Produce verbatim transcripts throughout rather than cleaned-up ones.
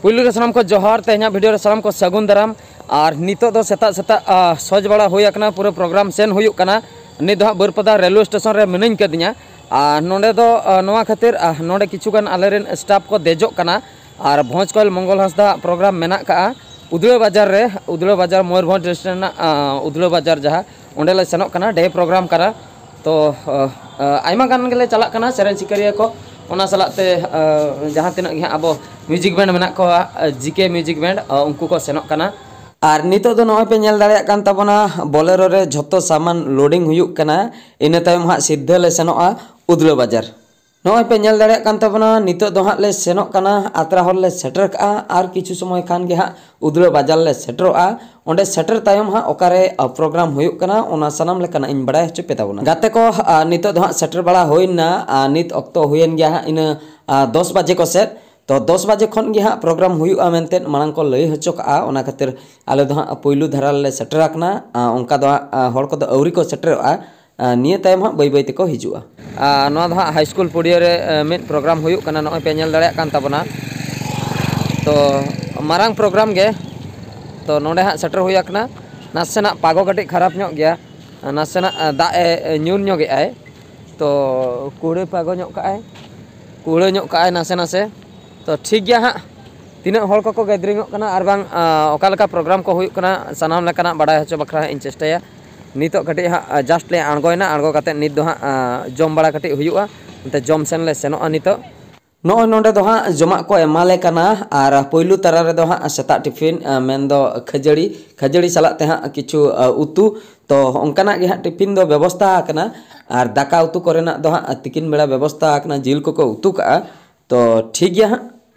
ᱯᱩᱭᱞᱩ ᱨᱮ ᱥᱟᱱᱟᱢ ᱠᱚ ᱡᱚᱦᱟᱨ, ᱛᱮᱦᱮᱧᱟᱜ ᱵᱷᱤᱰᱤᱭᱳ ᱨᱮ ᱥᱟᱱᱟᱢ ᱠᱚ ᱥᱟᱹᱜᱩᱱ ᱫᱟᱨᱟᱢ᱾ ᱟᱨ ᱱᱤᱛᱚᱜ ᱫᱚ ᱥᱮᱛᱟᱜ ᱥᱮᱛᱟᱜ, ᱟ, ᱥᱚᱡᱽ ᱵᱟᱲᱟ ᱦᱩᱭ ᱟᱠᱟᱱᱟ, ᱯᱩᱨᱟᱹ ᱯᱨᱳᱜᱨᱟᱢ ᱥᱮᱱ ᱦᱩᱭᱩᱜ ᱠᱟᱱᱟ᱾ ᱱᱤᱛ ᱫᱚ ᱦᱟᱸᱜ ᱵᱟᱹᱨᱯᱟᱫᱟ ᱨᱮᱞᱣᱮ ᱥᱴᱮᱥᱚᱱ ᱨᱮ ᱢᱤᱱᱟᱹᱧ ᱠᱟᱫᱤᱧᱟ᱾ ᱟᱨ ᱱᱚᱰᱮ ᱫᱚ, ᱟ, ᱱᱚᱣᱟ ᱠᱷᱟᱹᱛᱤᱨ, ᱟ, ᱱᱚᱰᱮ ᱠᱤᱪᱷᱩ ᱜᱟᱱ ᱟᱞᱮᱨᱮᱱ ᱥᱴᱟᱯ ᱠᱚ ᱫᱮᱡᱚᱜ ᱠᱟᱱᱟ᱾ ᱟᱨ ᱵᱷᱚᱸᱡᱽ ᱠᱚᱭᱮᱞ ᱢᱚᱝᱜᱚᱞ ᱦᱟᱸᱥᱫᱟ ᱯᱨᱳᱜᱨᱟᱢ ᱢᱮᱱᱟᱜ ᱠᱟᱜᱼᱟ ᱩᱫᱽᱲᱟᱹ ᱵᱟᱡᱟᱨ ᱨᱮ, ᱩᱫᱽᱲᱟᱹ ᱵᱟᱡᱟᱨ ᱢᱚᱭᱩᱨᱵᱷᱚᱸᱡᱽ ᱰᱤᱥᱴᱨᱤᱠᱴ ᱨᱮᱱᱟᱜ, ᱟ, ᱩᱫᱽᱲᱟᱹ ᱵᱟᱡᱟᱨ ᱡᱟᱦᱟᱸ, ᱚᱸᱰᱮ ᱞᱮ ᱥᱮᱱᱚᱜ ᱠᱟᱱᱟ, ᱰᱮ ᱯᱨᱳᱜᱨᱟᱢ ᱠᱟᱱᱟ᱾ ᱛᱚ, ᱟ, ᱟ, ᱟᱭᱢᱟ ᱜᱟᱱ ᱜᱮᱞᱮ ᱪᱟᱞᱟᱜ ᱠᱟᱱᱟ ᱥᱮᱨᱮᱧ ᱥᱤᱠᱟᱹᱨᱤᱭᱟᱹ ᱠᱚ, ᱚᱱᱟ ᱥᱟᱞᱟᱜ ᱛᱮ, ᱟ, ᱡᱟᱦᱟᱸ ᱛᱤᱱᱟᱹᱜ ᱜᱮ ᱦᱟᱸᱜ ᱟᱵᱚ ᱢᱤᱣᱡᱤᱠ ᱵᱮᱱᱰ ᱢᱮᱱᱟᱜ ᱠᱚᱣᱟ, ᱟ, ᱡᱤ ᱠᱮ ᱢᱤᱣᱡᱤᱠ ᱵᱮᱱᱰ, ᱟ, ᱩᱱᱠᱩ ᱠᱚ ᱥᱮᱱᱚᱜ ᱠᱟᱱᱟ᱾ ᱟᱨ ᱱᱤᱛᱚᱜ ᱫᱚ ᱱᱚᱜᱼᱚᱭ ᱯᱮ ᱧᱮᱞ ᱫᱟᱲᱮᱭᱟᱜ ᱠᱟᱱ ᱛᱟᱵᱚᱱᱟ, ᱵᱚᱞᱮᱨᱳ ᱨᱮ ᱡᱷᱚᱛᱚ ᱥᱟᱢᱟᱱ ᱞᱳᱰᱤᱝ ᱦᱩᱭᱩᱜ ᱠᱟᱱᱟ᱾ ᱤᱱᱟᱹ ᱛᱟᱭᱚᱢ ᱦᱟᱸᱜ ᱥᱤᱫᱷᱟᱹ ᱞᱮ ᱥᱮᱱᱚᱜᱼᱟ ᱩᱫᱽᱲᱟᱹ ᱵᱟᱡᱟᱨ᱾ ᱱᱚᱜᱼᱚᱭ ᱯᱮ ᱧᱮᱞ ᱫᱟᱲᱮᱭᱟᱜ ᱠᱟᱱ ᱛᱟᱵᱚᱱᱟ, ᱱᱤᱛᱚᱜ ᱫᱚ ᱦᱟᱸᱜ ᱞᱮ ᱥᱮᱱᱚᱜ ᱠᱟᱱᱟ, ᱟᱛᱨᱟ ᱦᱚᱨ ᱞᱮ ᱥᱮᱴᱮᱨ ᱠᱟᱜᱼᱟ᱾ ᱟᱨ ᱠᱤᱪᱷᱩ ᱥᱚᱢᱚᱭ ᱠᱷᱟᱱ ᱜᱮ ᱦᱟᱸᱜ ᱩᱫᱽᱲᱟᱹ ᱵᱟᱡᱟᱨ ᱞᱮ ᱥᱮᱴᱮᱨᱚᱜᱼᱟ᱾ ᱚᱸᱰᱮ ᱥᱮᱴᱮᱨ ᱛᱟᱭᱚᱢ ᱦᱟᱸᱜ ᱚᱠᱟᱨᱮ, ᱟ, ᱯᱨᱳᱜᱨᱟᱢ ᱦᱩᱭᱩᱜ ᱠᱟᱱᱟ, ᱚᱱᱟ ᱥᱟᱱᱟᱢ ᱞᱮᱠᱟᱱᱟᱜ ᱤᱧ ᱵᱟᱲᱟᱭ ᱦᱚᱪᱚ ᱯᱮ ᱛᱟᱵᱚᱱᱟ᱾ ᱜᱟᱛᱮ ᱠᱚ, ᱟ, ᱱᱤᱛᱚᱜ ᱫᱚ ᱦᱟᱸᱜ ᱥᱮᱴᱮᱨ ᱵᱟᱲᱟ ᱦᱩᱭᱱᱟ᱾ ᱟ, ᱱᱤᱛ ᱚᱠᱛᱚ ᱦᱩᱭᱮᱱ ᱜᱮᱭᱟ ᱦᱟᱸᱜ ᱤᱱᱟᱹ, ᱟ, ᱫᱚᱥ ᱵᱟᱡᱮ ᱠᱚ ᱥᱮᱫ᱾ ᱛᱚ, ᱫᱚᱥ ᱵᱟᱡᱮ ᱠᱷᱚᱱ ᱜᱮ ᱦᱟᱸᱜ ᱯᱨᱳᱜᱨᱟᱢ ᱦᱩᱭᱩᱜᱼᱟ ᱢᱮᱱᱛᱮ ᱢᱟᱲᱟᱝ ᱠᱚ ᱞᱟᱹᱭ ᱦᱚᱪᱚ ᱠᱟᱜᱼᱟ᱾ ᱚᱱᱟ ᱠᱷᱟᱹᱛᱤᱨ ᱟᱞᱮ ᱫᱚ ᱦᱟᱸᱜ ᱯᱩᱭᱞᱩ ᱫᱷᱟᱨᱟ ᱨᱮᱞᱮ ᱥᱮᱴᱮᱨ ᱟᱠᱟᱱᱟ᱾ ᱟ, ᱚᱱᱠᱟ ᱫᱚ ᱦᱟᱸᱜ, ᱟ, ᱦᱚᱲ ᱠᱚᱫᱚ ᱟᱹᱣᱨᱤ ᱠᱚ ᱥᱮᱴᱮᱨᱚᱜᱼᱟ᱾ ᱟ, ᱱᱤᱭᱟᱹ ᱛᱟᱭᱚᱢ ᱦᱟᱸᱜ ᱵᱟᱹᱭ ᱵᱟᱹᱭ ᱛᱮᱠᱚ ᱦᱤᱡᱩᱜᱼᱟ᱾ ᱟ, ᱱᱚᱣᱟ ᱫᱚ ᱦᱟᱸᱜ ᱦᱟᱭ ᱥᱠᱩᱞ ᱯᱩᱲᱤᱭᱟᱹ ᱨᱮ, ᱮ, ᱢᱤᱫ ᱯᱨᱳᱜᱨᱟᱢ ᱦᱩᱭᱩᱜ ᱠᱟᱱᱟ, ᱱᱚᱜᱼᱚᱭ ᱯᱮ ᱧᱮᱞ ᱫᱟᱲᱮᱭᱟᱜ ᱠᱟᱱ ᱛᱟᱵᱚᱱᱟ᱾ ᱛᱚ, ᱢᱟᱨᱟᱝ ᱯᱨᱳᱜᱨᱟᱢ ᱜᱮ᱾ ᱛᱚ, ᱱᱚᱰᱮ ᱦᱟᱸᱜ ᱥᱮᱴᱮᱨ ᱦᱩᱭ ᱟᱠᱟᱱᱟ᱾ ᱱᱟᱥᱮᱱᱟᱜ ᱯᱟᱜᱚ ᱠᱟᱹᱴᱤᱡ ᱠᱷᱟᱨᱟᱯ ᱧᱚᱜ ᱜᱮᱭᱟ, ᱱᱟᱥᱮᱱᱟᱜ, ᱟ, ᱫᱟᱜ ᱮ, ᱮ, ᱧᱩᱨ ᱧᱚᱜᱮᱜᱼᱟᱭ᱾ ᱛᱚ, ᱠᱩᱦᱲᱟᱹ ᱯᱟᱜᱚ ᱧᱚᱜ ᱠᱟᱜᱼᱟᱭ, ᱠᱩᱦᱲᱟᱹ ᱧᱚᱜ ᱠᱟᱜᱼᱟᱭ ᱱᱟᱥᱮ ᱱᱟᱥᱮ᱾ ᱛᱚ, ᱴᱷᱤᱠ ᱜᱮᱭᱟ ᱦᱟᱸᱜ, ᱛᱤᱱᱟᱹᱜ ᱦᱚᱲ ᱠᱚᱠᱚ ᱜᱮᱫᱽᱨᱤᱝᱚᱜ ᱠᱟᱱᱟ ᱟᱨ ᱵᱟᱝ, ᱟ, ᱚᱠᱟ ᱞᱮᱠᱟ ᱯᱨᱳᱜᱨᱟᱢ ᱠᱚ ᱦᱩᱭᱩᱜ ᱠᱟᱱᱟ, ᱥᱟᱱᱟᱢ ᱞᱮᱠᱟᱱᱟᱜ ᱵᱟᱲᱟᱭ ᱦᱚᱪᱚ ᱵᱟᱠᱷᱨᱟ ᱦᱟᱸᱜ ᱤᱧ ᱪᱮᱥᱴᱟᱭᱟ᱾ ᱱᱤᱛᱚᱜ ᱠᱟᱹᱴᱤᱡ ᱦᱟᱸᱜ, ᱟ, ᱡᱟᱥᱴ ᱞᱮ ᱟᱬᱜᱚᱭᱮᱱᱟ, ᱟᱬᱜᱚ ᱠᱟᱛᱮᱫ ᱱᱤᱛ ᱫᱚ ᱦᱟᱸᱜ, ᱟ, ᱡᱚᱢ ᱵᱟᱲᱟ ᱠᱟᱹᱴᱤᱡ ᱦᱩᱭᱩᱜᱼᱟ, ᱚᱱᱛᱮ ᱡᱚᱢ ᱥᱮᱱ ᱞᱮ ᱥᱮᱱᱚᱜᱼᱟ ᱱᱤᱛᱚᱜ᱾ ᱱᱚᱜᱼᱚᱭ ᱱᱚᱰᱮ ᱫᱚ ᱦᱟᱸᱜ ᱡᱚᱢᱟᱜ ᱠᱚ ᱮᱢᱟ ᱞᱮ ᱠᱟᱱᱟ᱾ ᱟᱨ ᱯᱳᱭᱞᱳ ᱛᱟᱨᱟ ᱨᱮᱫᱚ ᱦᱟᱸᱜ ᱥᱮᱛᱟᱜ ᱴᱤᱯᱷᱤᱱ, ᱟ, ᱢᱮᱱᱫᱚ ᱠᱷᱟᱹᱡᱟᱹᱲᱤ, ᱠᱷᱟᱹᱡᱟᱹᱲᱤ ᱥᱟᱞᱟᱜ ᱛᱮ ᱦᱟᱸᱜ ᱠᱤᱪᱷᱩ, ᱟ, ᱩᱛᱩ, ᱛᱚ ᱚᱱᱠᱟᱱᱟᱜ ᱜᱮ ᱦᱟᱸᱜ ᱴᱤᱯᱷᱤᱱ ᱫᱚ ᱵᱮᱵᱚᱥᱛᱷᱟ ᱟᱠᱟᱱᱟ᱾ ᱟᱨ ᱫᱟᱠᱟ ᱩᱛᱩ ᱠᱚᱨᱮᱱᱟᱜ ᱫᱚ ᱦᱟᱸᱜ ᱛᱤᱠᱤᱱ ᱵᱮᱲᱟ ᱵᱮᱵᱚᱥᱛᱷᱟ ᱟᱠᱟᱱᱟ, ᱡᱤᱞ ᱠᱚᱠᱚ ᱩᱛᱩ ᱠᱟᱜᱼᱟ᱾ ᱛᱚ ᱴᱷᱤᱠ ᱜᱮᱭᱟ ᱦᱟᱸᱜ᱾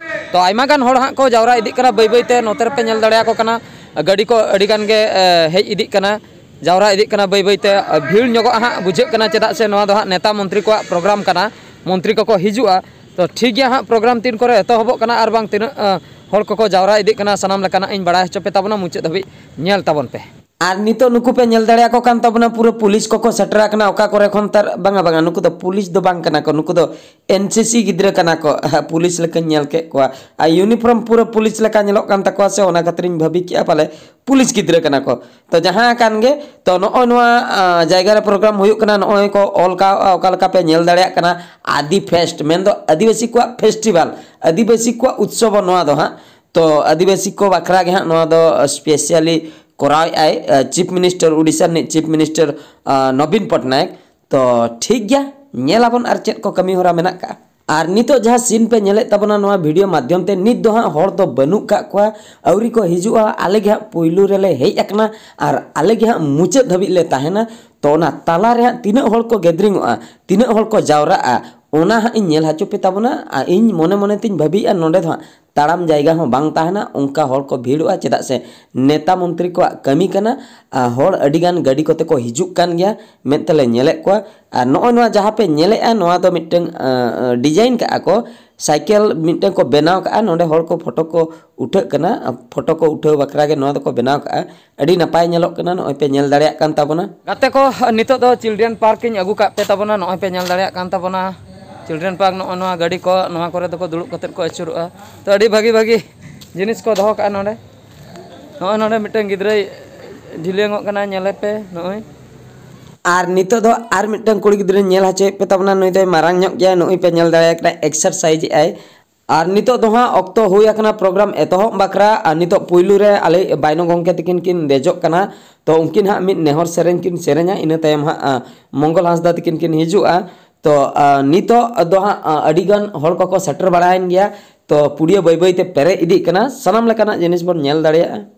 ᱛᱚ ᱟᱭᱢᱟ ᱜᱟᱱ ᱦᱚᱲ ᱦᱟᱸᱜ ᱠᱚ ᱡᱟᱣᱨᱟ ᱤᱫᱤᱜ ᱠᱟᱱᱟ ᱵᱟᱹᱭ ᱵᱟᱹᱭ ᱛᱮ, ᱱᱚᱛᱮ ᱨᱮᱯᱮ ᱧᱮᱞ ᱫᱟᱲᱮᱭᱟᱠᱚ ᱠᱟᱱᱟ, ᱜᱟᱹᱰᱤ ᱠᱚ ᱟᱹᱰᱤ ᱜᱟᱱ ᱜᱮ, ᱮ, ᱦᱮᱡ ᱤᱫᱤᱜ ᱠᱟᱱᱟ, ᱡᱟᱣᱨᱟ ᱤᱫᱤᱜ ᱠᱟᱱᱟ ᱵᱟᱹᱭ ᱵᱟᱹᱭ ᱛᱮ᱾ ᱵᱷᱤᱲ ᱧᱚᱜᱚᱜᱼᱟ ᱦᱟᱸᱜ ᱵᱩᱡᱷᱟᱹᱜ ᱠᱟᱱᱟ, ᱪᱮᱫᱟᱜ ᱥᱮ ᱱᱚᱣᱟ ᱫᱚ ᱦᱟᱸᱜ ᱱᱮᱛᱟ ᱢᱚᱱᱛᱨᱤ ᱠᱚᱣᱟᱜ ᱯᱨᱳᱜᱨᱟᱢ ᱠᱟᱱᱟ, ᱢᱚᱱᱛᱨᱤ ᱠᱚᱠᱚ ᱦᱤᱡᱩᱜᱼᱟ᱾ ᱛᱚ ᱴᱷᱤᱠ ᱜᱮᱭᱟ ᱦᱟᱸᱜ, ᱯᱨᱳᱜᱨᱟᱢ ᱛᱤᱱ ᱠᱚᱨᱮ ᱮᱛᱚᱦᱚᱵᱚᱜ ᱠᱟᱱᱟ ᱟᱨ ᱵᱟᱝ ᱛᱤᱱᱟᱹᱜ, ᱮ, ᱦᱚᱲ ᱠᱚᱠᱚ ᱡᱟᱣᱨᱟ ᱤᱫᱤᱜ ᱠᱟᱱᱟ, ᱥᱟᱱᱟᱢ ᱞᱮᱠᱟᱱᱟᱜ ᱤᱧ ᱵᱟᱲᱟᱭ ᱦᱚᱪᱚ ᱯᱮ ᱛᱟᱵᱚᱱᱟ᱾ ᱢᱩᱪᱟᱹᱫ ᱫᱷᱟᱹᱵᱤᱡ ᱧᱮᱞ ᱛᱟᱵᱚᱱ ᱯᱮ᱾ ᱟᱨ ᱱᱤᱛᱚᱜ ᱱᱩᱠᱩ ᱯᱮ ᱧᱮᱞ ᱫᱟᱲᱮᱭᱟᱠᱚ ᱠᱟᱱ ᱛᱟᱵᱚᱱᱟ, ᱯᱩᱨᱟᱹ ᱯᱩᱞᱤᱥ ᱠᱚᱠᱚ ᱥᱮᱴᱮᱨ ᱟᱠᱟᱱᱟ᱾ ᱚᱠᱟ ᱠᱚᱨᱮ ᱠᱷᱚᱱ ᱛᱟᱨ, ᱵᱟᱝᱟ, ᱵᱟᱝᱟ, ᱱᱩᱠᱩ ᱫᱚ ᱯᱩᱞᱤᱥ ᱫᱚ ᱵᱟᱝ ᱠᱟᱱᱟ ᱠᱚ, ᱱᱩᱠᱩ ᱫᱚ ᱮᱱ ᱥᱤ ᱥᱤ ᱜᱤᱫᱽᱨᱟᱹ ᱠᱟᱱᱟ ᱠᱚ᱾ ᱯᱩᱞᱤᱥ ᱞᱮᱠᱟᱧ ᱧᱮᱞ ᱠᱮᱫ ᱠᱚᱣᱟ᱾ ᱟᱨ ᱤᱭᱩᱱᱤᱯᱷᱚᱨᱢ ᱯᱩᱨᱟᱹ ᱯᱩᱞᱤᱥ ᱞᱮᱠᱟ ᱧᱮᱞᱚᱜ ᱠᱟᱱ ᱛᱟᱠᱚᱣᱟ, ᱥᱮ ᱚᱱᱟ ᱠᱷᱟᱹᱛᱤᱨᱤᱧ ᱵᱷᱟᱹᱵᱤ ᱠᱮᱜᱼᱟ ᱯᱟᱞᱮ ᱯᱩᱞᱤᱥ ᱜᱤᱫᱽᱨᱟᱹ ᱠᱟᱱᱟ ᱠᱚ᱾ ᱛᱚ ᱡᱟᱦᱟᱸ ᱠᱟᱱ ᱜᱮ, ᱛᱚ ᱱᱚᱜᱼᱚᱭ ᱱᱚᱣᱟ, ᱟᱸ, ᱡᱟᱭᱜᱟ ᱨᱮ ᱯᱨᱳᱜᱨᱟᱢ ᱦᱩᱭᱩᱜ ᱠᱟᱱᱟ, ᱱᱚᱜᱼᱚᱭ ᱠᱚ ᱚᱞ ᱠᱟᱜᱼᱟ, ᱚᱠᱟ ᱞᱮᱠᱟ ᱯᱮ ᱧᱮᱞ ᱫᱟᱲᱮᱭᱟᱜ ᱠᱟᱱᱟ, ᱟᱫᱤ ᱯᱷᱮᱥᱴ, ᱢᱮᱱᱫᱚ ᱟᱹᱫᱤᱵᱟᱹᱥᱤ ᱠᱚᱣᱟᱜ ᱯᱷᱮᱥᱴᱤᱵᱷᱟᱞ, ᱟᱹᱫᱤᱵᱟᱹᱥᱤ ᱠᱚᱣᱟᱜ ᱩᱛᱥᱚᱵ ᱱᱚᱣᱟ ᱫᱚ ᱦᱟᱸᱜ᱾ ᱛᱚ ᱟᱹᱫᱤᱵᱟᱹᱥᱤ ᱠᱚ ᱵᱟᱠᱷᱨᱟ ᱜᱮ ᱦᱟᱸᱜ ᱱᱚᱣᱟ ᱫᱚ ᱥᱯᱮᱥᱟᱞᱤ ᱠᱚᱨᱟᱣᱮᱫᱼᱟᱭ, ᱟᱸ, ᱪᱤᱯ ᱢᱤᱱᱤᱥᱴᱟᱨ, ᱩᱰᱤᱥᱟ ᱨᱤᱱᱤᱡ ᱪᱤᱯ ᱢᱤᱱᱤᱥᱴᱟᱨ, ᱟᱸ, ᱱᱚᱵᱤᱱ ᱯᱚᱴᱱᱟᱭᱮᱠ᱾ ᱛᱚ ᱴᱷᱤᱠ ᱜᱮᱭᱟ, ᱧᱮᱞ ᱟᱵᱚᱱ ᱟᱨ ᱪᱮᱫ ᱠᱚ ᱠᱟᱹᱢᱤ ᱦᱚᱨᱟ ᱢᱮᱱᱟᱜ ᱠᱟᱜᱼᱟ᱾ ᱟᱨ ᱱᱤᱛᱚᱜ ᱡᱟᱦᱟᱸ ᱥᱤᱱ ᱯᱮ ᱧᱮᱞᱮᱫ ᱛᱟᱵᱚᱱᱟ ᱱᱚᱣᱟ ᱵᱷᱤᱰᱤᱭᱳ ᱢᱟᱫᱽᱫᱷᱚᱢ ᱛᱮ, ᱱᱤᱛ ᱫᱚ ᱦᱟᱸᱜ ᱦᱚᱲ ᱫᱚ ᱵᱟᱹᱱᱩᱜ ᱠᱟᱜ ᱠᱚᱣᱟ, ᱟᱹᱣᱨᱤ ᱠᱚ ᱦᱤᱡᱩᱜᱼᱟ, ᱟᱞᱮ ᱜᱮ ᱦᱟᱸᱜ ᱯᱩᱭᱞᱩ ᱨᱮᱞᱮ ᱦᱮᱡ ᱟᱠᱟᱱᱟ ᱟᱨ ᱟᱞᱮ ᱜᱮ ᱦᱟᱸᱜ ᱢᱩᱪᱟᱹᱫ ᱫᱷᱟᱹᱵᱤᱡ ᱞᱮ ᱛᱟᱦᱮᱱᱟ᱾ ᱛᱚ ᱚᱱᱟ ᱛᱟᱞᱟ ᱨᱮ ᱦᱟᱸᱜ ᱛᱤᱱᱟᱹᱜ ᱦᱚᱲ ᱠᱚ ᱜᱮᱫᱨᱤᱝᱚᱜᱼᱟ, ᱛᱤᱱᱟᱹᱜ ᱦᱚᱲ ᱠᱚ ᱡᱟᱣᱨᱟᱜᱼᱟ, ᱚᱱᱟ ᱦᱟᱸᱜ ᱤᱧ ᱧᱮᱞ ᱦᱚᱪᱚ ᱯᱮ ᱛᱟᱵᱚᱱᱟ᱾ ᱟᱨ ᱤᱧ ᱢᱚᱱᱮ ᱢᱚᱱᱮ ᱛᱤᱧ ᱵᱷᱟᱹᱵᱤᱭᱮᱫᱼᱟ, ᱱᱚᱸᱰᱮ ᱫᱚ ᱦᱟᱸᱜ ᱛᱟᱲᱟᱢ ᱡᱟᱭᱜᱟ ᱦᱚᱸ ᱵᱟᱝ ᱛᱟᱦᱮᱱᱟ, ᱚᱱᱠᱟ ᱦᱚᱲ ᱠᱚ ᱵᱷᱤᱲᱚᱜᱼᱟ᱾ ᱪᱮᱫᱟᱜ ᱥᱮ ᱱᱮᱛᱟ ᱢᱚᱱᱛᱨᱤ ᱠᱚᱣᱟᱜ ᱠᱟᱹᱢᱤ ᱠᱟᱱᱟ᱾ ᱟᱨ ᱦᱚᱲ ᱟᱹᱰᱤᱜᱟᱱ ᱜᱟᱹᱰᱤ ᱠᱚᱛᱮ ᱠᱚ ᱦᱤᱡᱩᱜ ᱠᱟᱱ ᱜᱮᱭᱟ, ᱢᱮᱫ ᱛᱮᱞᱮ ᱧᱮᱞᱮᱫ ᱠᱚᱣᱟ᱾ ᱟᱨ ᱱᱚᱜᱼᱚᱭ ᱱᱚᱣᱟ ᱡᱟᱦᱟᱸ ᱯᱮ ᱧᱮᱞᱮᱫᱼᱟ, ᱱᱚᱣᱟ ᱫᱚ ᱢᱤᱫᱴᱟᱝ, ᱟᱸ, ᱟᱸ, ᱰᱤᱡᱟᱭᱤᱱ ᱠᱟᱜᱼᱟ ᱠᱚ, ᱥᱟᱭᱠᱮᱞ ᱢᱤᱫᱴᱟᱝ ᱠᱚ ᱵᱮᱱᱟᱣ ᱠᱟᱜᱼᱟ, ᱱᱚᱸᱰᱮ ᱦᱚᱲ ᱠᱚ ᱯᱷᱳᱴᱳ ᱠᱚ ᱩᱴᱷᱟᱹᱜ ᱠᱟᱱᱟ᱾ ᱟᱨ ᱯᱷᱳᱴᱳ ᱠᱚ ᱩᱴᱷᱟᱹᱣ ᱵᱟᱠᱷᱨᱟ ᱜᱮ ᱱᱚᱣᱟ ᱫᱚᱠᱚ ᱵᱮᱱᱟᱣ ᱠᱟᱜᱼᱟ᱾ ᱟᱹᱰᱤ ᱱᱟᱯᱟᱭ ᱧᱮᱞᱚᱜ ᱠᱟᱱᱟ, ᱱᱚᱜᱼᱚᱭ ᱯᱮ ᱧᱮᱞ ᱫᱟᱲᱮᱭᱟᱜ ᱠᱟᱱ ᱛᱟᱵᱚᱱᱟ᱾ ᱜᱟᱛᱮ ᱠᱚ, ᱱᱤᱛᱚᱜ ᱫᱚ ᱪᱤᱞᱰᱨᱮᱱ ᱯᱟᱨᱠ ᱤᱧ ᱟᱹᱜᱩ ᱠᱟᱜ ᱯᱮ ᱛᱟᱵᱚᱱᱟ, ᱱᱚᱜᱼᱚᱭ ᱯᱮ ᱧᱮᱞ ᱫᱟᱲᱮᱭᱟᱜ ᱠᱟᱱ ᱛᱟᱵᱚᱱᱟ᱾ ᱪᱤᱞᱰᱨᱮᱱ ᱯᱟᱨᱠ, ᱱᱚᱜᱼᱚᱭ ᱱᱚᱣᱟ ᱜᱟᱹᱰᱤ ᱠᱚ, ᱱᱚᱣᱟ ᱠᱚᱨᱮ ᱫᱚᱠᱚ ᱫᱩᱲᱩᱵ ᱠᱟᱛᱮᱫ ᱠᱚ ᱟᱹᱪᱩᱨᱚᱜᱼᱟ᱾ ᱛᱚ ᱟᱹᱰᱤ ᱵᱷᱟᱹᱜᱤ ᱵᱷᱟᱹᱜᱤ ᱡᱤᱱᱤᱥ ᱠᱚ ᱫᱚᱦᱚ ᱠᱟᱜᱼᱟ ᱱᱚᱰᱮ᱾ ᱱᱚᱜᱼᱚᱭ ᱱᱚᱰᱮ ᱢᱤᱫᱴᱟᱝ ᱜᱤᱫᱽᱨᱟᱹᱭ ᱡᱷᱤᱞᱭᱟᱹᱝᱚᱜ ᱠᱟᱱᱟ, ᱧᱮᱞᱮ ᱯᱮ ᱱᱚᱜᱼᱚᱭ᱾ ᱟᱨ ᱱᱤᱛᱚᱜ ᱫᱚ ᱟᱨ ᱢᱤᱫᱴᱟᱝ ᱠᱩᱲᱤ ᱜᱤᱫᱽᱨᱟᱹᱧ ᱧᱮᱞ ᱦᱚᱪᱚᱭᱮᱫ ᱯᱮ ᱛᱟᱵᱚᱱᱟ, ᱱᱩᱭ ᱫᱚᱭ ᱢᱟᱨᱟᱝ ᱧᱚᱜ ᱜᱮᱭᱟ, ᱱᱩᱜᱼᱩᱭ ᱯᱮ ᱧᱮᱞ ᱫᱟᱲᱮᱭᱟᱭ ᱠᱟᱱᱟ, ᱮᱠᱥᱟᱨᱥᱟᱭᱤᱡᱽ ᱮᱫ ᱟᱭ᱾ ᱟᱨ ᱱᱤᱛᱚᱜ ᱫᱚ ᱦᱟᱸᱜ ᱚᱠᱛᱚ ᱦᱩᱭ ᱟᱠᱟᱱᱟ ᱯᱨᱳᱜᱨᱟᱢ ᱮᱛᱚᱦᱚᱵ ᱵᱟᱠᱷᱨᱟ᱾ ᱟᱨ ᱱᱤᱛᱚᱜ ᱯᱩᱭᱞᱩ ᱨᱮ ᱟᱞᱮ ᱵᱟᱭᱱᱚ ᱜᱚᱢᱠᱮ ᱛᱟᱹᱠᱤᱱ ᱠᱤᱱ ᱫᱮᱡᱚᱜ ᱠᱟᱱᱟ, ᱛᱚ ᱩᱱᱠᱤᱱ ᱦᱟᱸᱜ ᱢᱤᱫ ᱱᱮᱦᱚᱨ ᱥᱮᱨᱮᱧ ᱠᱤᱱ ᱥᱮᱨᱮᱧᱟ, ᱤᱱᱟᱹ ᱛᱟᱭᱚᱢ ᱦᱟᱸᱜ, ᱟᱸ, ᱢᱚᱝᱜᱚᱞ ᱦᱟᱸᱥᱫᱟ ᱛᱟᱹᱠᱤᱱ ᱠᱤᱱ ᱦᱤᱡᱩᱜᱼᱟ᱾ ᱛᱚ, ᱟᱸ, ᱱᱤᱛᱚᱜ ᱫᱚ ᱦᱟᱸᱜ, ᱟᱸ, ᱟᱹᱰᱤᱜᱟᱱ ᱦᱚᱲ ᱠᱚᱠᱚ ᱥᱮᱴᱮᱨ ᱵᱟᱲᱟᱭᱮᱱ ᱜᱮᱭᱟ, ᱛᱚ ᱯᱩᱲᱤᱭᱟᱹ ᱵᱟᱹᱭ ᱵᱟᱹᱭ ᱛᱮ ᱯᱮᱨᱮᱡ ᱤᱫᱤᱜ ᱠᱟᱱᱟ, ᱥᱟᱱᱟᱢ ᱞᱮᱠᱟᱱᱟᱜ ᱡᱤᱱᱤᱥ ᱵᱚᱱ ᱧᱮᱞ ᱫᱟᱲᱮᱭᱟᱜᱼᱟ᱾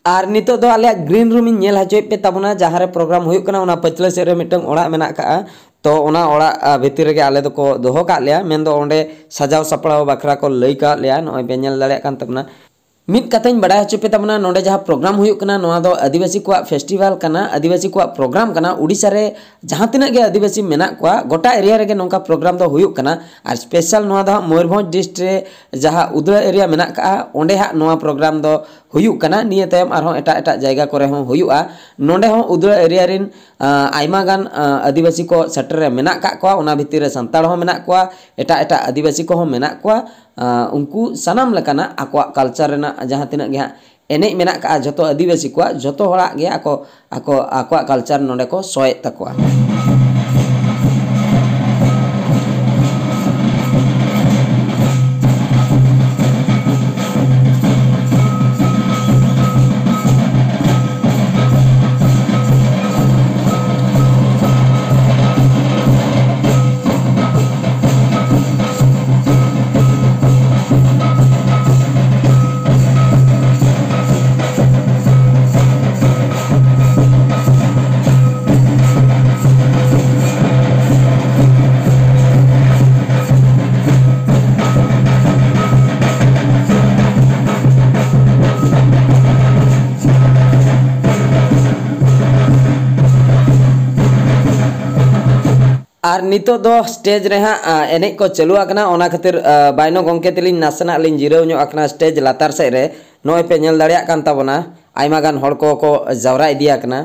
ᱟᱨ ᱱᱤᱛᱚᱜ ᱫᱚ ᱟᱞᱮᱭᱟᱜ green room ᱤᱧ ᱧᱮᱞ ᱦᱚᱪᱚᱭᱮᱫ ᱯᱮ ᱛᱟᱵᱚᱱᱟ, ᱡᱟᱦᱟᱸ ᱨᱮ program ᱦᱩᱭᱩᱜ ᱠᱟᱱᱟ, ᱚᱱᱟ ᱯᱟᱹᱪᱷᱞᱟᱹ ᱥᱮᱫ ᱨᱮ ᱢᱤᱫᱴᱟᱝ ᱚᱲᱟᱜ ᱢᱮᱱᱟᱜ ᱠᱟᱜᱼᱟ᱾ ᱛᱚ ᱚᱱᱟ ᱚᱲᱟᱜ, ᱟ, ᱵᱷᱤᱛᱤᱨ ᱨᱮᱜᱮ ᱟᱞᱮ ᱫᱚᱠᱚ ᱫᱚᱦᱚ ᱠᱟᱜ ᱞᱮᱭᱟ, ᱢᱮᱱᱫᱚ ᱚᱸᱰᱮ ᱥᱟᱡᱟᱣ ᱥᱟᱯᱲᱟᱣ ᱵᱟᱠᱷᱨᱟ ᱠᱚ ᱞᱟᱹᱭ ᱠᱟᱜ ᱞᱮᱭᱟ, ᱱᱚᱜᱼᱚᱭ ᱯᱮ ᱧᱮᱞ ᱫᱟᱲᱮᱭᱟᱜ ᱠᱟᱱ ᱛᱟᱵᱚᱱᱟ᱾ ᱢᱤᱫ ᱠᱟᱛᱷᱟᱧ ᱵᱟᱲᱟᱭ ᱦᱚᱪᱚ ᱯᱮ ᱛᱟᱵᱚᱱᱟ, ᱱᱚᱰᱮ ᱡᱟᱦᱟᱸ program ᱦᱩᱭᱩᱜ ᱠᱟᱱᱟ, ᱱᱚᱣᱟ ᱫᱚ ᱟᱹᱫᱤᱵᱟᱹᱥᱤ ᱠᱚᱣᱟᱜ festival ᱠᱟᱱᱟ, ᱟᱹᱫᱤᱵᱟᱹᱥᱤ ᱠᱚᱣᱟᱜ program ᱠᱟᱱᱟ᱾ ᱳᱰᱤᱥᱟ ᱨᱮ ᱡᱟᱦᱟᱸ ᱛᱤᱱᱟᱹᱜ ᱜᱮ ᱟᱹᱫᱤᱵᱟᱹᱥᱤ ᱢᱮᱱᱟᱜ ᱠᱚᱣᱟ, ᱜᱚᱴᱟ area ᱨᱮᱜᱮ ᱱᱚᱝᱠᱟ program ᱫᱚ ᱦᱩᱭᱩᱜ ᱠᱟᱱᱟ᱾ ᱟᱨ special ᱱᱚᱣᱟ ᱫᱚ ᱦᱟᱸᱜ ᱢᱚᱭᱩᱨᱵᱷᱚᱸᱡᱽ district ᱨᱮ ᱡᱟᱦᱟᱸ ᱩᱫᱽᱲᱟ area ᱢᱮᱱᱟᱜ ᱠᱟᱜᱼᱟ, ᱚᱸᱰᱮ ᱦᱟᱸᱜ ᱱᱚᱣᱟ program ᱫᱚ ᱦᱩᱭᱩᱜ ᱠᱟᱱᱟ᱾ ᱱᱤᱭᱟᱹ ᱛᱟᱭᱚᱢ ᱟᱨᱦᱚᱸ ᱮᱴᱟᱜ ᱮᱴᱟᱜ ᱡᱟᱭᱜᱟ ᱠᱚᱨᱮ ᱦᱚᱸ ᱦᱩᱭᱩᱜᱼᱟ᱾ ᱱᱚᱰᱮ ᱦᱚᱸ ᱩᱫᱽᱲᱟ area ᱨᱮᱱ, ᱟ, ᱟᱭᱢᱟ ᱜᱟᱱ, ᱟ, ᱟᱹᱫᱤᱵᱟᱹᱥᱤ ᱠᱚ ᱥᱮᱴᱮᱨ ᱨᱮ ᱢᱮᱱᱟᱜ ᱠᱟᱜ ᱠᱚᱣᱟ᱾ ᱚᱱᱟ ᱵᱷᱤᱛᱤᱨ ᱨᱮ ᱥᱟᱱᱛᱟᱲ ᱦᱚᱸ ᱢᱮᱱᱟᱜ ᱠᱚᱣᱟ, ᱮᱴᱟᱜ ᱮᱴᱟᱜ ᱟᱹᱫᱤᱵᱟᱹᱥᱤ ᱠᱚᱦᱚᱸ ᱢᱮᱱᱟᱜ ᱠᱚᱣᱟ᱾ ᱟ, ᱩᱱᱠᱩ ᱥᱟᱱᱟᱢ ᱞᱮᱠᱟᱱᱟᱜ ᱟᱠᱚᱣᱟᱜ culture ᱨᱮᱱᱟᱜ ᱡᱟᱦᱟᱸ ᱛᱤᱱᱟᱹᱜ ᱜᱮ ᱦᱟᱸᱜ ᱮᱱᱮᱡ ᱢᱮᱱᱟᱜ ᱠᱟᱜᱼᱟ, ᱡᱷᱚᱛᱚ ᱟᱹᱫᱤᱵᱟᱹᱥᱤ ᱠᱚᱣᱟᱜ, ᱡᱷᱚᱛᱚ ᱦᱚᱲᱟᱜ ᱜᱮ ᱟᱠᱚ, ᱟᱠᱚ, ᱟᱠᱚᱣᱟᱜ culture ᱱᱚᱰᱮ ᱠᱚ ᱥᱚᱭᱮᱫ ᱛᱟᱠᱚᱣᱟ᱾ ᱟᱨ ᱱᱤᱛᱚᱜ ᱫᱚ stage ᱨᱮ ᱦᱟᱸᱜ, ᱟ, ᱮᱱᱮᱡ ᱠᱚ ᱪᱟᱹᱞᱩ ᱟᱠᱟᱱᱟ, ᱚᱱᱟ ᱠᱷᱟᱹᱛᱤᱨ, ᱟ, ᱵᱟᱭᱱᱚ ᱜᱚᱢᱠᱮ ᱛᱮᱞᱤᱧ ᱱᱟᱥᱮᱱᱟᱜ ᱞᱤᱧ ᱡᱤᱨᱟᱹᱣ ᱧᱚᱜ ᱟᱠᱟᱱᱟ stage ᱞᱟᱛᱟᱨ ᱥᱮᱫ ᱨᱮ᱾ ᱱᱚᱜᱼᱚᱭ ᱯᱮ ᱧᱮᱞ ᱫᱟᱲᱮᱭᱟᱜ ᱠᱟᱱ ᱛᱟᱵᱚᱱᱟ, ᱟᱭᱢᱟ ᱜᱟᱱ ᱦᱚᱲ ᱠᱚ ᱠᱚ ᱡᱟᱣᱨᱟ ᱤᱫᱤ ᱟᱠᱟᱱᱟ᱾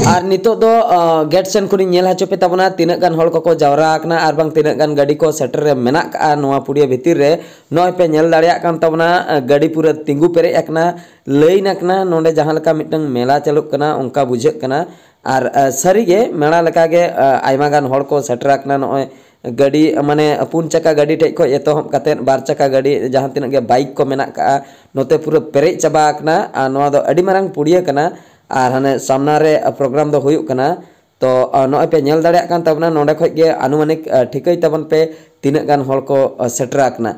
ᱟᱨ ᱱᱤᱛᱚᱜ ᱫᱚ ᱜᱮᱴ ᱥᱮᱱ ᱠᱷᱚᱱᱤᱧ ᱧᱮᱞ ᱦᱚᱪᱚ ᱯᱮ ᱛᱟᱵᱚᱱᱟ, ᱛᱤᱱᱟᱹᱜ ᱜᱟᱱ ᱦᱚᱲ ᱠᱚᱠᱚ ᱡᱟᱣᱨᱟ ᱟᱠᱟᱱᱟ ᱟᱨ ᱵᱟᱝ ᱛᱤᱱᱟᱹᱜ ᱜᱟᱱ ᱜᱟᱹᱰᱤ ᱠᱚ ᱥᱮᱴᱮᱨ ᱨᱮ ᱢᱮᱱᱟᱜ ᱠᱟᱜᱼᱟ ᱱᱚᱣᱟ ᱯᱩᱲᱤᱭᱟᱹ ᱵᱷᱤᱛᱤᱨ ᱨᱮ᱾ ᱱᱚᱜᱼᱚᱭ ᱯᱮ ᱧᱮᱞ ᱫᱟᱲᱮᱭᱟᱜ ᱠᱟᱱ ᱛᱟᱵᱚᱱᱟ, ᱜᱟᱹᱰᱤ ᱯᱩᱨᱟᱹ ᱛᱤᱸᱜᱩ ᱯᱮᱨᱮᱡ ᱟᱠᱟᱱᱟ᱾ ᱞᱟᱹᱭᱤᱱ ᱟᱠᱟᱱᱟ, ᱱᱚᱰᱮ ᱡᱟᱦᱟᱸ ᱞᱮᱠᱟ ᱢᱤᱫᱴᱟᱝ ᱢᱮᱞᱟ ᱪᱟᱹᱞᱩᱜ ᱠᱟᱱᱟ, ᱚᱱᱠᱟ ᱵᱩᱡᱷᱟᱹᱜ ᱠᱟᱱᱟ᱾ ᱟᱨ ᱥᱟᱹᱨᱤᱜᱮ ᱢᱮᱞᱟ ᱞᱮᱠᱟᱜᱮ ᱟᱭᱢᱟ ᱜᱟᱱ ᱦᱚᱲ ᱠᱚ ᱥᱮᱴᱮᱨ ᱟᱠᱟᱱᱟ᱾ ᱱᱚᱜᱼᱚᱭ ᱜᱟᱹᱰᱤ, ᱢᱟᱱᱮ, ᱯᱩᱱ ᱪᱟᱠᱟ ᱜᱟᱹᱰᱤ ᱴᱷᱮᱡ ᱠᱷᱚᱡ ᱮᱛᱚᱦᱚᱵ ᱠᱟᱛᱮᱫ ᱵᱟᱨ ᱪᱟᱠᱟ ᱜᱟᱹᱰᱤ, ᱡᱟᱦᱟᱸ ᱛᱤᱱᱟᱹᱜ ᱜᱮ ᱵᱟᱭᱤᱠ ᱠᱚ ᱢᱮᱱᱟᱜ ᱠᱟᱜᱼᱟ, ᱱᱚᱛᱮ ᱯᱩᱨᱟᱹ ᱯᱮᱨᱮᱡ ᱪᱟᱵᱟ ᱟᱠᱟᱱᱟ᱾ ᱟᱨ ᱱᱚᱣᱟ ᱫᱚ ᱟᱹᱰᱤ ᱢᱟᱨᱟᱝ ᱯᱩᱲᱤᱭᱟᱹ ᱠᱟᱱᱟ᱾ ᱟᱨ ᱦᱟᱱᱮ ᱥᱟᱢᱱᱟ ᱨᱮ ᱯᱨᱳᱜᱨᱟᱢ ᱫᱚ ᱦᱩᱭᱩᱜ ᱠᱟᱱᱟ᱾ ᱛᱚ ᱱᱚᱜᱼᱚᱭ ᱯᱮ ᱧᱮᱞ ᱫᱟᱲᱮᱭᱟᱜ ᱠᱟᱱ ᱛᱟᱵᱚᱱᱟ, ᱱᱚᱰᱮ ᱠᱷᱚᱡ ᱜᱮ ᱟᱱᱩᱢᱟᱱᱤᱠ ᱴᱷᱤᱠᱟᱹᱭ ᱛᱟᱵᱚᱱ ᱯᱮ ᱛᱤᱱᱟᱹᱜ ᱜᱟᱱ ᱦᱚᱲ ᱠᱚ ᱥᱮᱴᱮᱨ ᱟᱠᱟᱱᱟ᱾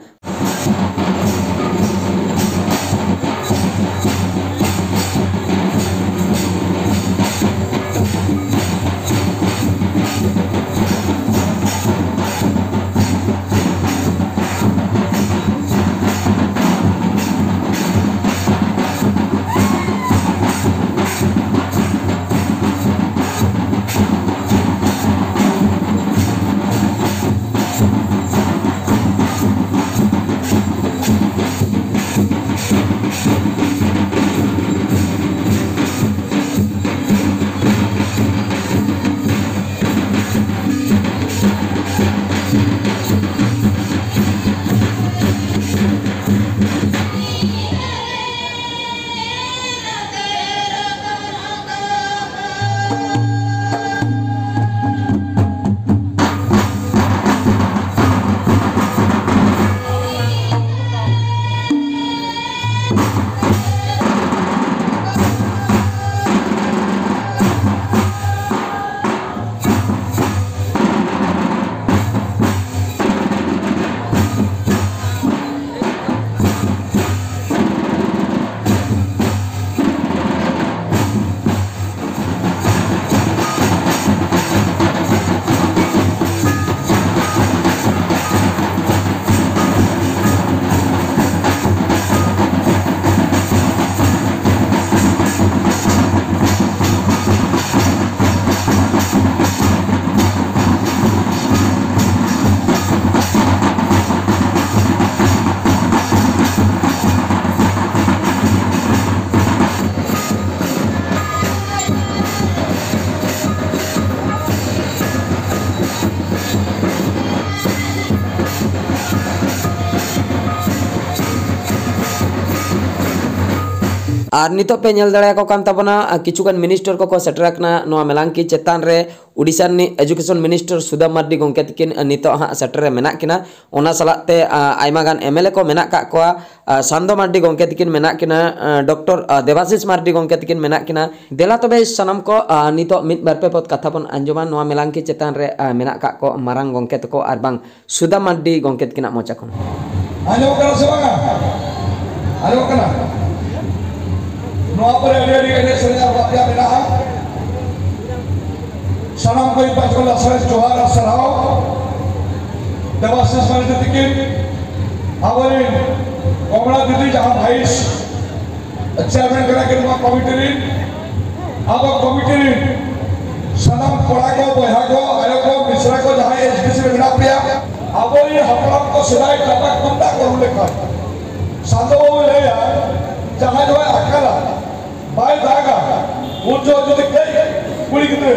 ᱟᱨ ᱱᱤᱛᱚᱜ ᱯᱮ ᱧᱮᱞ ᱫᱟᱲᱮᱭᱟᱠᱚ ᱠᱟᱱ ᱛᱟᱵᱚᱱᱟ, ᱟᱨ ᱠᱤᱪᱷᱩ ᱜᱟᱱ ᱢᱤᱱᱤᱥᱴᱟᱨ ᱠᱚᱠᱚ ᱥᱮᱴᱮᱨ ᱟᱠᱟᱱᱟ ᱱᱚᱣᱟ ᱢᱮᱞᱟᱝᱠᱤ ᱪᱮᱛᱟᱱ ᱨᱮ᱾ ᱩᱰᱤᱥᱟ ᱨᱤᱱᱤᱡ ᱮᱡᱩᱠᱮᱥᱚᱱ ᱢᱤᱱᱤᱥᱴᱟᱨ ᱥᱩᱫᱟᱢ ᱢᱟᱨᱰᱤ ᱜᱚᱢᱠᱮ ᱛᱤᱠᱤᱱ, ᱟᱨ ᱱᱤᱛᱚᱜ ᱦᱟᱸᱜ ᱥᱮᱴᱮᱨ ᱨᱮ ᱢᱮᱱᱟᱜ ᱠᱤᱱᱟ᱾ ᱚᱱᱟ ᱥᱟᱞᱟᱜ ᱛᱮ, ᱟᱨ ᱟᱭᱢᱟ ᱜᱟᱱ ᱮᱢ ᱮᱞ ᱮ ᱠᱚ ᱢᱮᱱᱟᱜ ᱠᱟᱜ ᱠᱚᱣᱟ᱾ ᱟᱨ ᱥᱟᱱᱫᱚ ᱢᱟᱨᱰᱤ ᱜᱚᱢᱠᱮ ᱛᱤᱠᱤᱱ ᱢᱮᱱᱟᱜ ᱠᱤᱱᱟ, ᱟᱨ ᱰᱚᱠᱴᱚᱨ, ᱟᱨ ᱫᱮᱵᱟᱥᱤᱥ ᱢᱟᱨᱰᱤ ᱜᱚᱢᱠᱮ ᱛᱤᱠᱤᱱ ᱢᱮᱱᱟᱜ ᱠᱤᱱᱟ᱾ ᱫᱮᱞᱟ ᱛᱚᱵᱮ ᱥᱟᱱᱟᱢ ᱠᱚ, ᱟᱨ ᱱᱤᱛᱚᱜ ᱢᱤᱫ ᱵᱟᱨ ᱯᱮ ᱯᱚᱫ ᱠᱟᱛᱷᱟ ᱵᱚᱱ ᱟᱸᱡᱚᱢᱟ ᱱᱚᱣᱟ ᱢᱮᱞᱟᱝᱠᱤ ᱪᱮᱛᱟᱱ ᱨᱮ, ᱟᱨ ᱢᱮᱱᱟᱜ ᱠᱟᱜ ᱠᱚ ᱢᱟᱨᱟᱝ ᱜᱚᱢᱠᱮ ᱛᱟᱠᱚ ᱟᱨ ᱵᱟᱝ ᱥᱩᱫᱟᱢ ᱢᱟᱨᱰᱤ ᱜᱚᱢᱠᱮ ᱛᱤᱠᱤᱱᱟᱜ ᱢᱚᱪᱟ ᱠᱷᱚᱱ᱾ ᱟᱸᱡᱚᱢᱚᱜ ᱠᱟᱱᱟ ᱥᱮ ᱵᱟᱝᱟ? ᱟᱸᱡᱚᱢᱚᱜ ᱠᱟᱱᱟ᱾ ᱱᱚᱣᱟ ᱯᱚᱨᱮ ᱟᱹᱰᱤ ᱟᱹᱰᱤ ᱮᱱᱮᱡ ᱥᱮᱨᱮᱧ ᱟᱨ ᱵᱟᱯᱞᱟ ᱢᱮᱱᱟᱜᱼᱟ᱾ ᱥᱟᱱᱟᱢ ᱠᱚ ᱤᱧ ᱯᱟᱦᱴᱟ ᱠᱷᱚᱱ ᱞᱟᱥᱟᱲᱦᱮᱫ ᱡᱚᱦᱟᱨ ᱟᱨ ᱥᱟᱨᱦᱟᱣ᱾ ᱫᱮᱵᱟᱥᱤᱥ ᱢᱟᱨᱰᱤ ᱛᱤᱠᱤᱱ, ᱟᱵᱚᱨᱮᱱ ᱠᱚᱢᱲᱟ ᱫᱤᱫᱤ ᱡᱟᱦᱟᱸ ᱵᱷᱟᱭᱤᱥ ᱪᱮᱭᱟᱨᱢᱮᱱ ᱠᱟᱱᱟ ᱠᱤᱱ ᱱᱚᱣᱟ ᱠᱚᱢᱤᱴᱤ ᱨᱤᱱ, ᱟᱵᱚ ᱠᱚᱢᱤᱴᱤ ᱨᱤᱱ ᱥᱟᱱᱟᱢ ᱠᱚᱲᱟ ᱠᱚ, ᱵᱚᱭᱦᱟ ᱠᱚ, ᱟᱭᱳ ᱠᱚ, ᱢᱤᱥᱨᱟ ᱠᱚ, ᱡᱟᱦᱟᱸᱭ ᱮᱥ ᱰᱤ ᱥᱤ ᱨᱮ ᱢᱮᱱᱟᱜ ᱯᱮᱭᱟ, ᱟᱵᱚᱨᱮᱱ ᱦᱟᱯᱲᱟᱢ ᱠᱚ ᱥᱮᱫᱟᱭ ᱴᱟᱢᱟᱠ ᱛᱩᱢᱫᱟᱜ ᱠᱚ ᱨᱩ ᱞᱮᱠᱷᱟᱱ, ᱥᱟᱱᱫᱚ ᱵᱟᱵᱩᱭ ᱞᱟᱹᱭᱟ, ᱡᱟᱦᱟᱸᱭ ᱡᱚᱦᱚᱜ ᱟᱠᱟᱞᱟ, ᱵᱟᱭ ᱫᱟᱜᱟ, ᱩᱱ ᱡᱚᱦᱚᱜ ᱡᱩᱫᱤ ᱠᱟᱹᱡ ᱠᱩᱲᱤ ᱜᱤᱫᱽᱨᱟᱹ,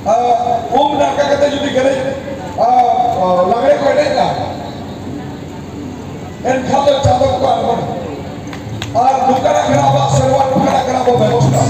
ᱟᱨ ᱩᱢ ᱱᱟᱲᱠᱟ ᱠᱟᱛᱮ ᱡᱩᱫᱤ ᱜᱮᱞᱮᱡ, ᱟᱨ, ᱟᱨ ᱞᱟᱜᱽᱲᱮ ᱠᱚ ᱮᱱᱮᱡᱟ, ᱮᱱᱠᱷᱟᱱ ᱫᱚ ᱪᱟᱸᱫᱚ ᱠᱚ ᱟᱬᱜᱚᱱᱟ᱾ ᱟᱨ ᱱᱚᱝᱠᱟᱱᱟᱜ ᱠᱟᱱᱟ ᱟᱵᱚᱣᱟᱜ ᱥᱮᱨᱣᱟ, ᱱᱚᱝᱠᱟᱱᱟᱜ ᱠᱟᱱᱟ ᱟᱵᱚ ᱵᱮᱵᱚᱥᱛᱷᱟ᱾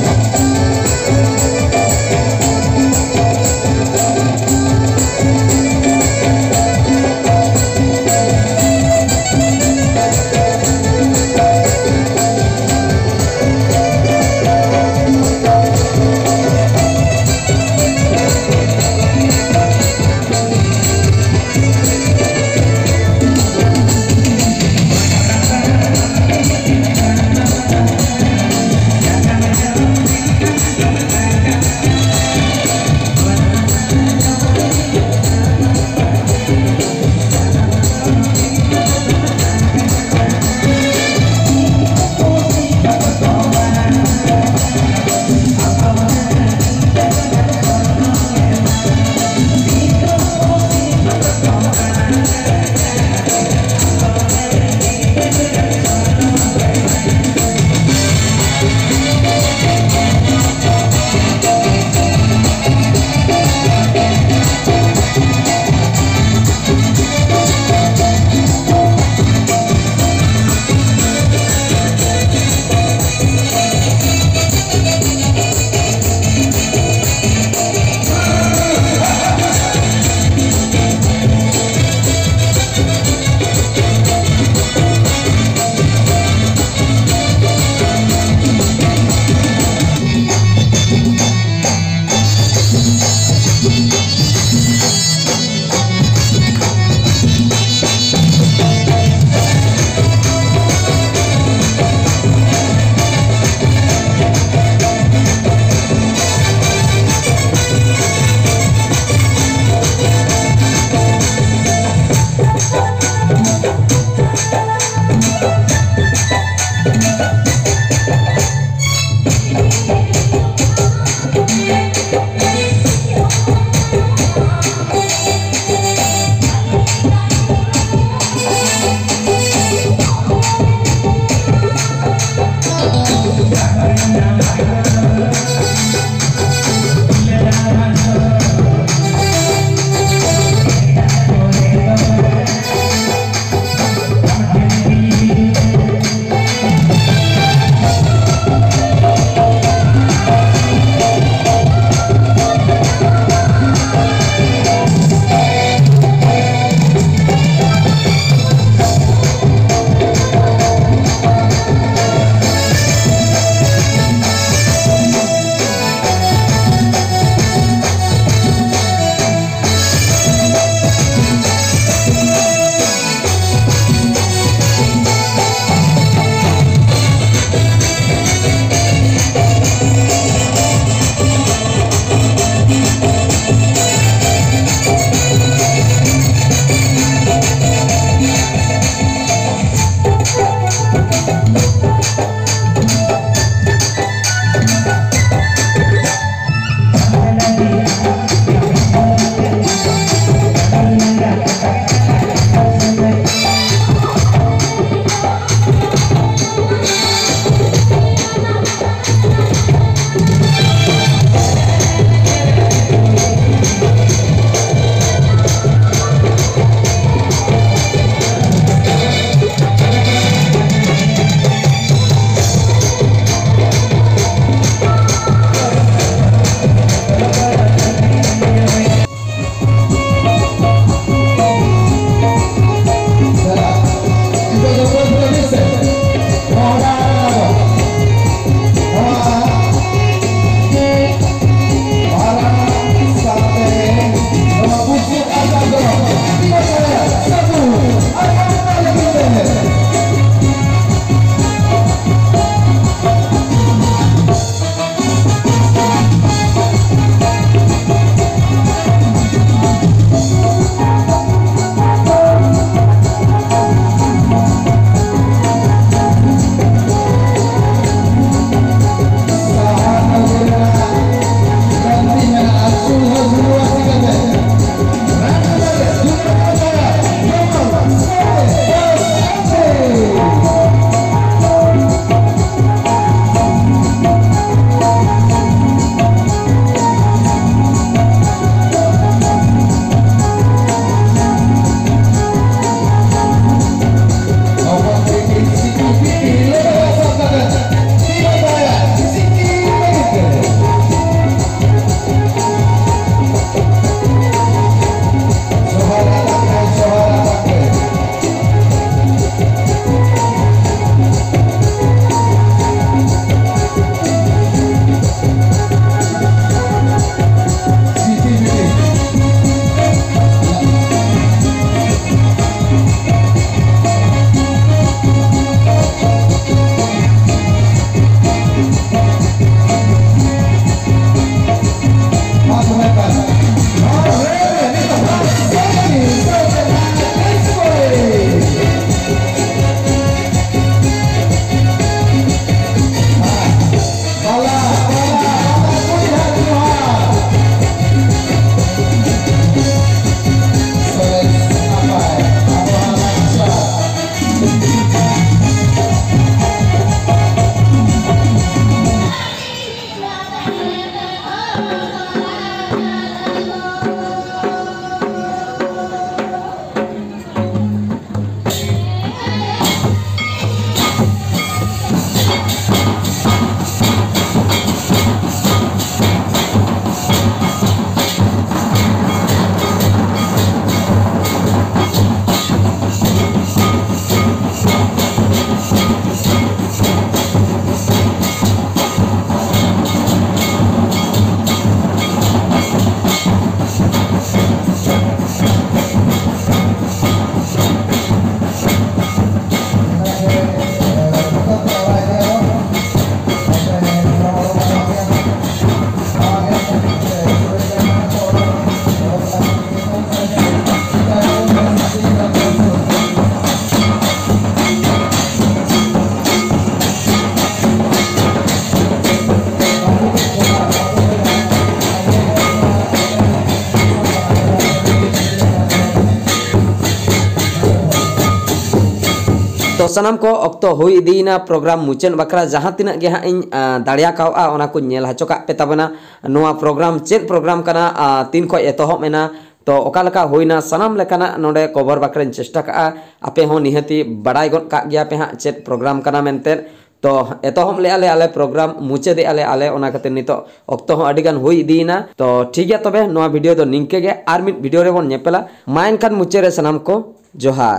ᱛᱚ ᱥᱟᱱᱟᱢ ᱠᱚ, ᱚᱠᱛᱚ ᱦᱩᱭ ᱤᱫᱤᱭᱮᱱᱟ ᱯᱨᱳᱜᱨᱟᱢ ᱢᱩᱪᱟᱹᱫ ᱵᱟᱠᱷᱨᱟ᱾ ᱡᱟᱦᱟᱸ ᱛᱤᱱᱟᱹᱜ ᱜᱮ ᱦᱟᱸᱜ ᱤᱧ ᱟᱸ, ᱫᱟᱲᱮ ᱟᱠᱟᱣᱜᱼᱟ, ᱚᱱᱟ ᱠᱚᱧ ᱧᱮᱞ ᱦᱚᱪᱚ ᱠᱟᱜ ᱯᱮ ᱛᱟᱵᱚᱱᱟ᱾ ᱱᱚᱣᱟ ᱯᱨᱳᱜᱨᱟᱢ ᱪᱮᱫ ᱯᱨᱳᱜᱨᱟᱢ ᱠᱟᱱᱟ, ᱟᱸ, ᱛᱤᱱ ᱠᱷᱚᱱ ᱮᱛᱚᱦᱚᱵ ᱮᱱᱟ, ᱛᱚ ᱚᱠᱟ ᱞᱮᱠᱟ ᱦᱩᱭᱱᱟ, ᱥᱟᱱᱟᱢ ᱞᱮᱠᱟᱱᱟᱜ ᱱᱚᱰᱮ ᱠᱚᱵᱷᱚᱨ ᱵᱟᱠᱷᱨᱟᱧ ᱪᱮᱥᱴᱟ ᱠᱟᱜᱼᱟ᱾ ᱟᱯᱮ ᱦᱚᱸ ᱱᱤᱦᱟᱹᱛᱤ ᱵᱟᱲᱟᱭ ᱜᱚᱫ ᱠᱟᱜ ᱜᱮᱭᱟ ᱯᱮ ᱦᱟᱸᱜ ᱪᱮᱫ ᱯᱨᱳᱜᱨᱟᱢ ᱠᱟᱱᱟ ᱢᱮᱱᱛᱮ᱾ ᱛᱚ ᱮᱛᱚᱦᱚᱵ ᱞᱮᱜᱼᱟ ᱞᱮ ᱟᱞᱮ ᱯᱨᱳᱜᱨᱟᱢ, ᱢᱩᱪᱟᱹᱫᱮᱜᱼᱟ ᱞᱮ ᱟᱞᱮ, ᱚᱱᱟ ᱠᱷᱟᱹᱛᱤᱨ ᱱᱤᱛᱚᱜ ᱚᱠᱛᱚ ᱦᱚᱸ ᱟᱹᱰᱤ ᱜᱟᱱ ᱦᱩᱭ ᱤᱫᱤᱭᱮᱱᱟ᱾ ᱛᱚ ᱴᱷᱤᱠ ᱜᱮᱭᱟ, ᱛᱚᱵᱮ ᱱᱚᱣᱟ ᱵᱷᱤᱰᱤᱭᱳ ᱫᱚ ᱱᱤᱝᱠᱟᱹ ᱜᱮ, ᱟᱨ ᱢᱤᱫ ᱵᱷᱤᱰᱤᱭᱳ ᱨᱮᱵᱚᱱ ᱧᱮᱯᱮᱞᱟ᱾ ᱢᱟ ᱮᱱᱠᱷᱟᱱ ᱢᱩᱪᱟᱹᱫ ᱨᱮ ᱥᱟᱱᱟᱢ ᱠᱚ ᱡᱚᱦᱟᱨ᱾